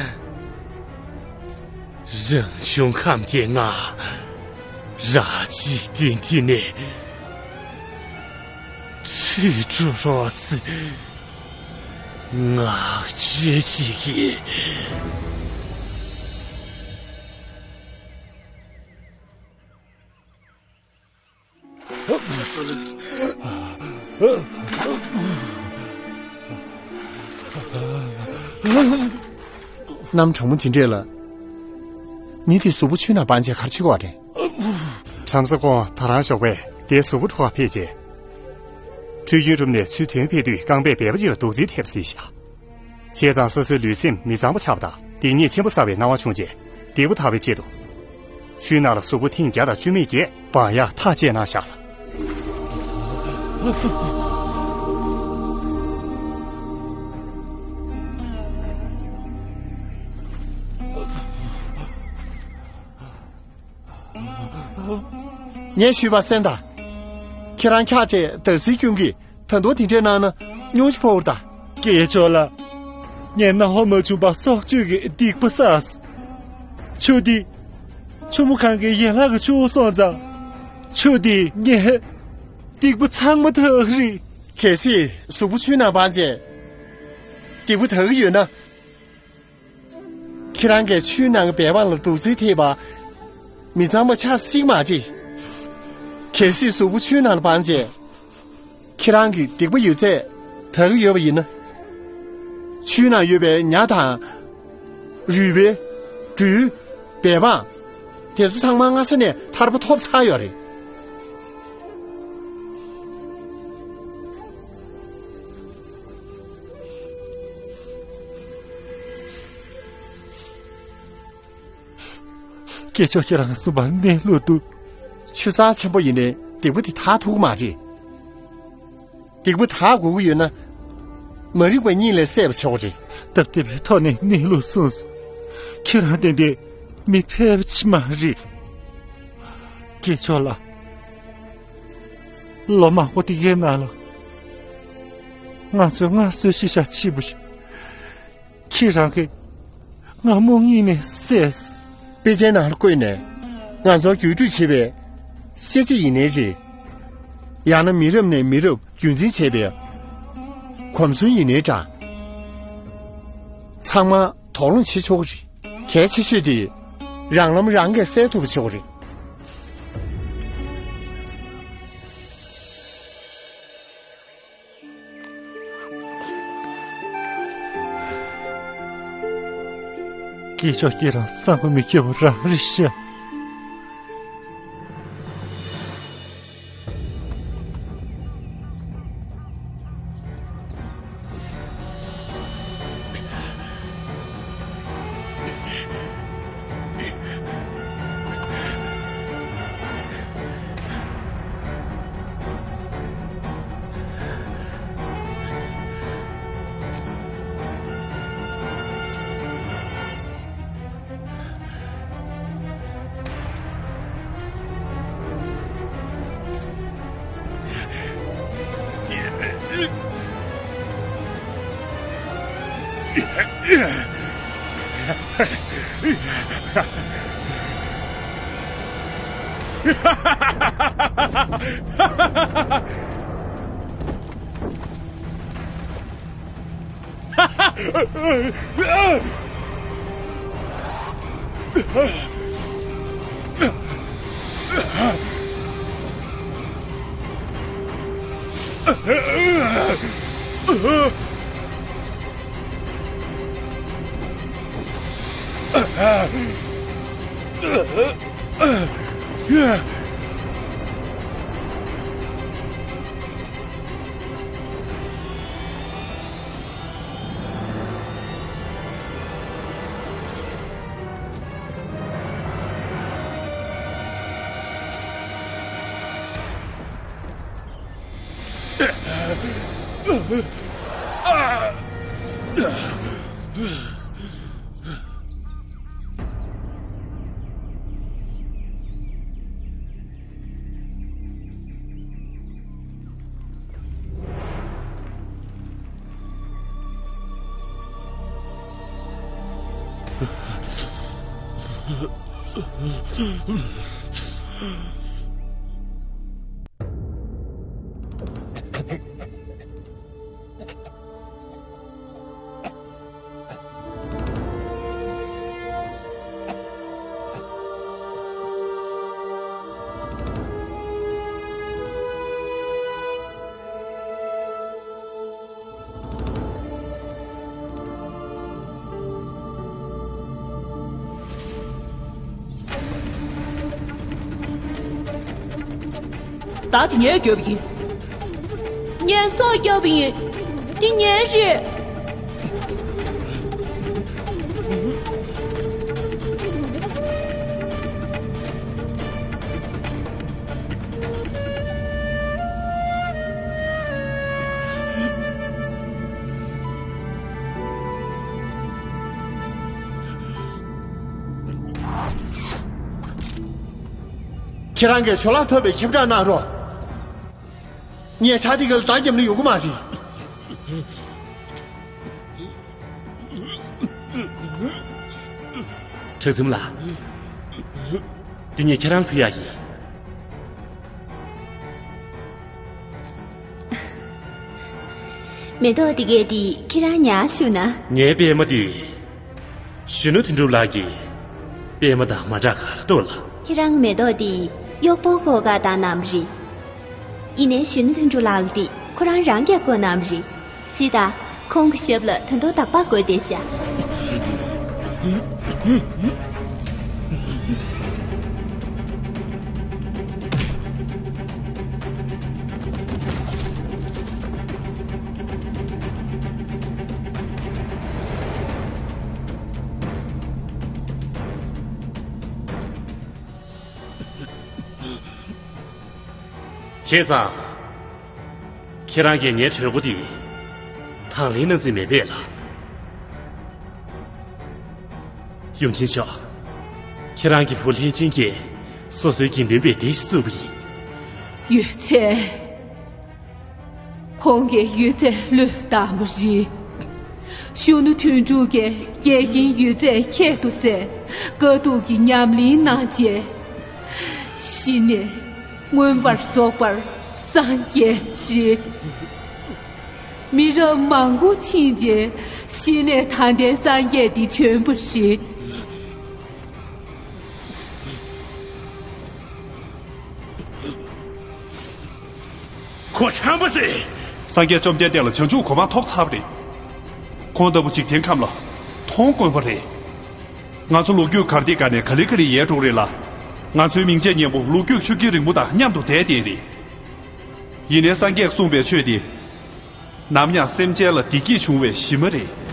རང་བྱུང་ཁམས་ཀྱི་ངང་། རང་འཇིག་རྟེན་འདི་ནས། ཕྱིར་འགྲོ་རོགས་ཟེར། ངག་བཅད་ཅིག་གིས། གནམ་གྲང་མོ་དེ་འདྲས་ལ། མི་དེ་གཟུགས་པོ་ཆུའི་ནང་སྦངས་བྱས་ག་རེ་བྱེད་ཀྱི་ཡོད་རེད། ཁྲམ་ས་ཁོང་ད་རང་ཞོགས་པས་དེ་གཟུགས་པོ་འཕྲོ་བརླག་ཕེབས་རྗེས། ཁྲུས་རྒྱུན་སྒྲུབ་ནས་ཚུར་ཐོན་ཕེབས་དུས་རྐང་པས་སྦལ་པ་ཅིག་ལ་རྡོག་རྫིས་ཐེབས་སྲིད་བཞག་བྱས་ཙང་སོ་སོའི་ལུས་སེམས་མི་གཙང་པོ་ཆགས་པ་དང་སྡིག་ཉེས་ཆེན་པོ་བསགས་པའི་སྣང་བ་བྱུང་རྗེས་སྡིག་པ་དག་པའི་ཆེད་དུ། ཆུའི་ནང་ལ་གཟུགས་པོ་ཐེངས་བརྒྱ་དང་བཅུ་མེད་བརྒྱད་སྦང་ཡག་ཐག་བཅད་གནང་བཞག་ལགས། ངས་ཞུས་པ་གསན་དང་། ཁྱེད་རང་འཁྱག་བྱས་འདར་སིག་སྐྱོན་གྱིས་ད་དུང་དེ་འདྲས་གནང་ན་སྙུང་གཞི་ཕོག་པ་རེད་ད། སྐྱེས་མཆོག་ལགས། ངས་མནའ་འོག་མ་བྱུང་བར་སྲོག་གཅོད་ཀྱི་སྡིག་པ་བསགས། ཆུ་འདི། ཆུ་མོ་གང་གི་ཡན་ལག་གི་ཆུ་བོ་སོང་ཙང་། ཆུ་འདིས་ངའི་སྡིག་པ་ཚང་མ་དག་རེད། གལ་སྲིད་གཟུགས་པོ་ཆུའི་ནང་སྦངས་བྱས་སྡིག་པ་དག་གི་ཡོད་ན། ཁྱེད་རང་གིས་ཆུའི་ནང་གི་སྦལ་པ་ལ་རྡོག་རྫིས་ཐེབས་པ་མི་གཙང་མ་ཆགས་སྲིད་མ་རེད། གལ་སྲིད་གཟུགས་པོ་ཆུའི་ནང་ལ་སྦངས་བྱས། ཁྱེད་རང་གི་སྡིག་པ་ཡོད་ཚད་དག་གི་ཡོད་པ་ཡིན་ན། ཆུའི་ནང་ཡོད་པའི་ཉ་དང་། རུས་སྦལ། སྦྲུལ། སྦལ་པ། དེ་ཚོ་ཚང་མ་སྔ་ས་ནས་ཐར་པ་ཐོབ་ཚར་ཡོད་རེད། སྐྱེས་མཆོག་ཁྱེད་རང་གིས་གསུངས་པ་གནས་ལུགས་འདུག་ཆུ་ཚང་ཆེན་པོ་ཡིན་ནའི་སྡིག་པ་དེ་དག་ཐུབ་ཀྱི་མ་རེད། སྡིག་པ་དག་དགོས་ཀྱི་ཡོད་ན། མ་རིག་པ་གཉིད་ལས་སད་པ་བྱེད་དགོས་རེད། སྟབས་བདེ་བའི་ཐོག་ནས་གནས་ལུགས་གསུངས་སོང་། ཁྱེད་རང་ཏན་ཏན་མི་ཕལ་པ་ཅིག་མ་རེད། སྐྱེས་མཆོག་ལགས། ལོ་མང་པོ་དེ་གའི་ནང་ལ། ང་ཚོས་སྔར་སྲོལ་ཞིག་བཞག་ཕྱིས་པ་ཞིག་ཁྱེད་རང་གིས་ང་རྨོངས་གཉིད་ནས་བསད། དཔེ་ཆའི་ནང་ལ་བཀོད་ནས་ང་ཚོར་བརྒྱུད་སྤྲོད་བྱེད་པའི་ཤེས་བྱ་ཡིན་ནའི་རེད། ཡང་ན་མི་རབས་ནས་མི་རབས་རྒྱུན་འཛིན་བྱེད་པའི་གོམས་སྲོལ་ཡིན་ནའི་འདྲ། ཚང་མ་དོགས་སློང་བྱེད་ཆོག་གི་རེད། གལ་ཆེ་ཤོས་དེ་རང་ལམ་རང་གིས་སེལ་ཐུབ་པ་བྱེད་དགོས་རེད། སྐྱེས་མཆོག་ཁྱེད་རང་བསམ་པ་མི་འཁྱོལ་བ་རང་རེད་ཤག་ལག་དེ་ངས་བརྒྱབ་ཡིན། ངས་སྲོག་བསྐྱབས་ཡིན། དེ་ངའི་རེད། ཁྱེད་རང་གིས་ཇོ་ལགས་ཐོབ་པའི་ཁྱབ་བསྒྲགས་གནང་རོགས། ངས་ཇ་དེ་ག་ལ་བརྡ་བརྒྱབ་ན་ཡོང་གི་མ་རེད། གྲགས་འཛོམས་ལགས། འདི་ངས་ཁྱེད་རང་ལ་ཕུལ་ཡག་ཡིན། མེ་ཏོག་འདི་གས་འདི་ཁྱེད་རང་ཉར་བཞུགས་ན། ངའི་པད་མ་འདི། གཞོན་ནུ་དོན་གྲུབ་ལགས་ཀྱི་པད་མ་དང་མ་འདྲ་ག་རེ་འདུག་ལགས། ཁྱེད་རང་མེ་ཏོག་འདི་གཡོག་པོ་ཁོ་ག་བཏང་གནང་བ་རེད། ཡིན་ནའི་གཞོན་ནུ་དོན་གྲུབ་ལགས་འདི་ཁོ་རང་རང་གིས་བརྐོས་གནང་བ་རེད། སྲིད་ད། ཁོང་གི་ཞབས་ལ་ད་དུང་དག་པ་བཀོད་བསྡད་ཤག་བྱས་ཙང་། ཁྱེད་རང་གིས་ངའི་གྲོས་འགོ་འདི་དང་ལེན་གནང་རྩིས་མེད་པས་ལགས། ཡུམ་ཆེན་མཆོག། ཁྱེད་རང་གི་བུ་ལྷས་བྱིན་གྱིས་སོ་སོའི་དགེ་འདུན་པའི་སྡེ་ཞིག་བཙུགས་པ་ཡིན། ཡོད་ཚད། ཁོང་གིས་ཡོད་ཚད་བློས་བཏང་བ་རེད། གཞོན་ནུ་དོན་གྲུབ་ཀྱིས་འགལ་རྐྱེན་ཡོད་ཚད་ཁྱད་དུ་བསད། དཀའ་སྡུག་གི་ཉམས་ལེན་གནང་རྗེས། གཞི་ནས་མངོན་པར་རྫོགས་པར་སངས་རྒྱས་པ་རེད། མི་རབས་མང་པོ་ཕྱིན་རྗེས་གཞི་ནས་དད་ལྡན་སངས་རྒྱས་འདི་བྱོན་པ་རེད། ཁོ་ཁྲམ་པ་ཟེར། སངས་རྒྱས་བཅོམ་ལྡན་འདས་ལ་བྱང་ཆུབ་གོ་འཕང་ཐོབ་ཚར་བ་རེད། ཁོང་ལྟ་བུ་འཇིག་རྟེན་ཁམས་ལ་མཐོང་དཀོན་པ་རེད། ང་ཚོ་ལོ་རྒྱུས་གར་སྟེགས་སྒང་ནས་ག་ལེ་ག་ལེ་ཡལ་འགྲོ་གི་རེད་ལ། ང་ཚོའི་མིང་ཆད་སྙན་པོ་ལོ་རྒྱུས་ཆུ་རྐྱེན་རིང་པོ་དང་མཉམ་དུ་བསྡད་བསྡད་རེད། ཡིན་ནའི་སངས་རྒྱས་གསུངས་པའི་ཆོས་དེ། ནམ་ཡང་སེམས་ཅན་ལ་བདེ་སྐྱིད་འབྱུང་བའི་གཞི་མ་རེད།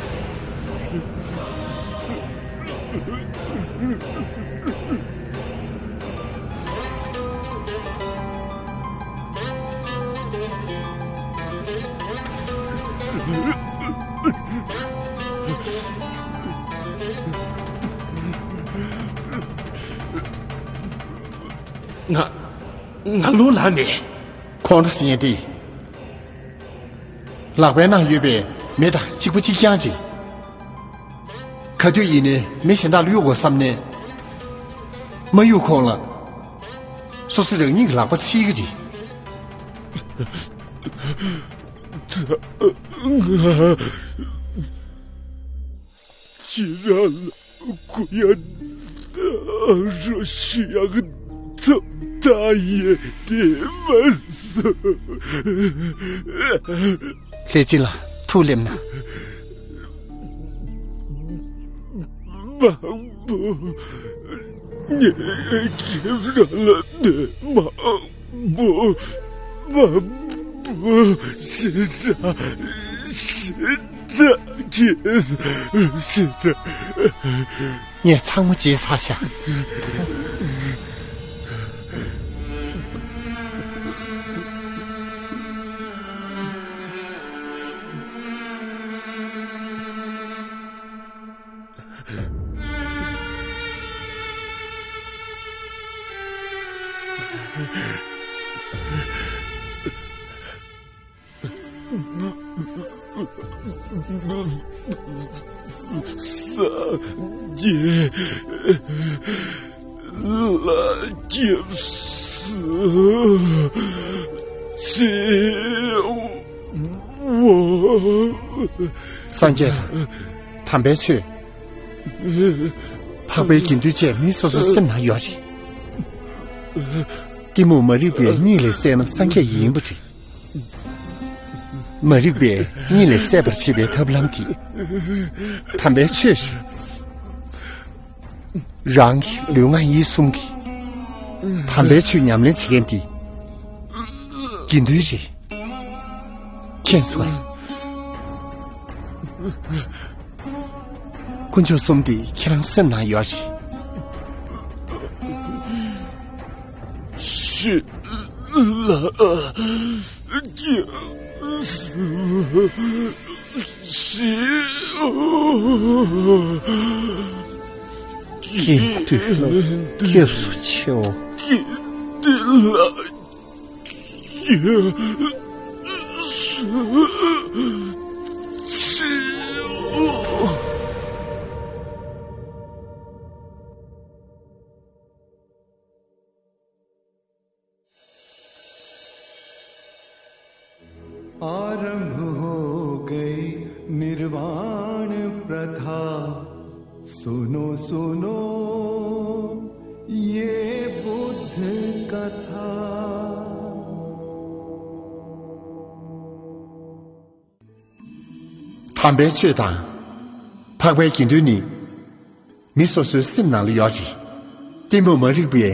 ང་ང་ལོ་ལགས་ནས། ཁོང་ཁྲོ་ཟིན་ཏེ། ལག་པའི་ནང་ཡོད་པའི་མེ་དང་གཅིག་པ་གཅིག་རྐྱང་རེད། ག་དུས་ཡིན་ནའི་མི་གཞན་དག་ལ་གཡུག་དགོས་བསམ་ནའི། མ་གཡུག་གོང་ལ། སོ་སོ་རང་ཉིད་ཀྱི་ལག་པ་ཚིག་གི་རེད། ད་ང་ཁྱེད་རང་ལ་གུ་ཡངས་རོགས་ཞུ་ཡག་ཐོབ་ཐང་ཡོད་དེ་མ་སོང་། ལྷས་བྱིན་ལགས་ཐུགས་སླེབས་ན། མང་པོ་ངས་ཁྱེད་རང་ལ་གནོད་མང་པོ་མང་པོ་ཞེ་དྲག་ཞེ་དྲག་གིས་ཞེ་དྲག་ངས་ཚང་མ་བརྗེད་ཚར་ཤག་སངས་རྒྱས་ལ་སྐྱབས་སུ་མཆིའོ། སངས་རྒྱས་དང་། དམ་པའི་ཆོས། འཕགས་པའི་དགེ་འདུན་བཅས་མི་སོ་སོའི་སེམས་ནང་ཡོད་རེད། གཏི་མུག་མ་རིག་པའི་གཉིད་ལས་སད་ན་སངས་རྒྱས་ཡིན་པ་རེད། མ་རིག་པའི་གཉིད་ལས་སད་པར་བྱེད་པའི་ཐབས་ལམ་དེ། དམ་པའི་ཆོས་རེད། རང་གི་ལུས་ངག་ཡིད་གསུམ་གྱིས་དམ་པའི་ཆོས་ཉམས་ལེན་བྱེད་མཁན་དེ། དགེ་འདུན་རེད། མཁྱེན་སོང་ངས། དཀོན་མཆོག་གསུམ་དེ་ཁྱེད་རང་སེམས་ནང་ཡོད་རེད། ཤི་ལ་རྒྱལ་སྲིད། སྐྱེས་དུས་ལ་སྐྱབས་སུ་མཆིའོ། སྐྱེས་དུས་ལ་སྐྱབས་སུ་མཆིའོ། आरंभ हो गई निर्वाण प्रथा। सुनो सुनो ये बुद्ध कथा। དམ་པའི་ཆོས་དང་། འཕགས་པའི་དགེ་འདུན་ནི། མི་སོ་སོའི་སེམས་ནང་ལ་ཡོད་རེད། གཏི་མུག་མ་རིག་པའི་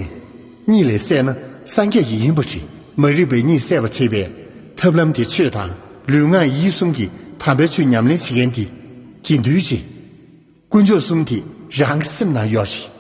གཉིད་ལས་སད་ན་སངས་རྒྱས་ཀྱི་ཡིན་པ་རེད། མ་རིག་པའི་གཉིད་སད་པ་བྱེད་པའི་ཐབས་ལམ་དེ་ཆོས་དང་ལུས་ངག་ཡིད་གསུམ་གྱི་དམ་པའི་ཆོས་ཉམས་ལེན་བྱེད་མཁན་དེ་དགེ་འདུན་རེད། དཀོན་མཆོག་གསུམ་དེ་རང་གི་སེམས་ནང་ཡོད་རེད།